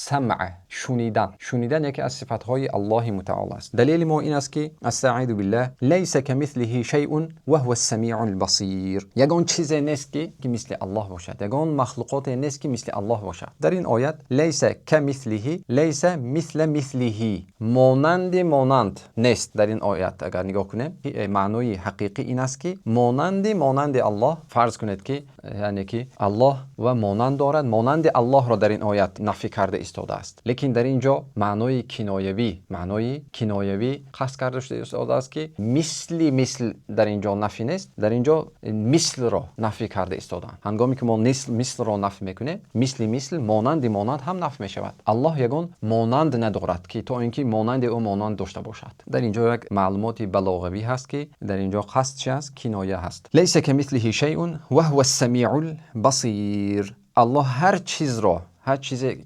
Самъ, шунидан. Шунидан яке аз сифатҳои Аллоҳи мутаол аст. Далели мо ин аст, ки أستعيذ بالله: ليس كمثله شيء وهو السميع البصير. Ягон чизе нест, ки мисли Аллоҳ бошад, ягон махлуқоте нест, ки мисли Аллоҳ бошад. Дар ин оят ليس كمثله، ليس مثل مثله, монанди монанд нест. Дар ин оят агар нигоҳ кунем, маънои ҳақиқӣ ин аст, ки монанди монанди Аллоҳ, фарз кунед, ки яъне ки Аллоҳ ва монанд дорад, монанди Аллоҳро дар ин оят нафӣ карда истодааст. Лекин дар ин ҷо маънои киноявӣ қасд карда шуда истодааст, ки мисли мисл дар ин ҷо нафӣ нест, дар ин ҷо мислро нафӣ карда истодаанд. Ҳангоме ки мо мислро нафӣ мекунем, мисли мисл, монанди монанд ҳам наф мешавад. Аллоҳ ягон монанд надорад, ки то ин ки монанди ӯ монанд дошта бошад. Дар ин ҷо як маълумоти балоғавӣ ҳаст, ки дар ин ҷо қасд чи аст? Киноя ҳаст. ليس كمثله شيء وهو السميع البصير. Аллоҳ ҳар чизро, ҳар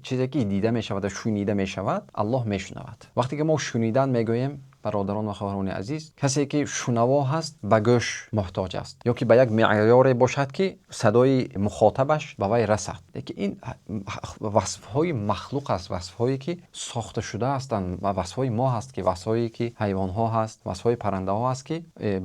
чизе ки дида мешавад ва шунида мешавад, Аллоҳ мешунавад. Вақте ки мо шунидан мегӯем, бародарон ва хоҳарони азиз, касе ки шунаво ҳаст, ба гӯш муҳтоҷ аст ё ки ба як меъёре бошад, ки садои мухотабаш ба вай расад. Лекин ин васфҳои махлуқ аст, васфҳое ки сохта шуда ҳастанд ва васфҳои мо ҳаст, ки васфҳое ки ҳайвонҳо ҳаст, васфҳои паррандаҳо ҳаст, ки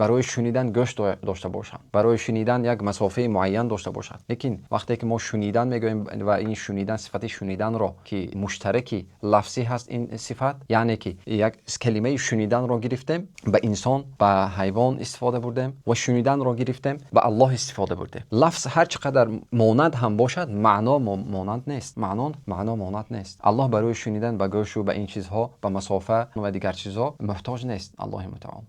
барои шунидан гӯш дошта бошанд, барои шунидан як масофаи муайян дошта бошад. Лекин вақте ки мо шунидан мегӯем ва ин шунидан, сифати шуниданро, ки муштараки лафзӣ ҳаст ин сифат, яъне ки як калимаи шуниданро гирифтем, ба инсон, ба ҳайвон истифода бурдем ва шуниданро гирифтем, ба Аллоҳ истифода бурдем. Лафз ҳар чӣ қадар монанд ҳам бошад, маъно монанд нест, маъно монанд нест. Аллоҳ барои шунидан ба гӯшу ба ин чизҳо, ба масофа ва дигар чизҳо муҳтоҷ нест, Аллоҳи мутаол.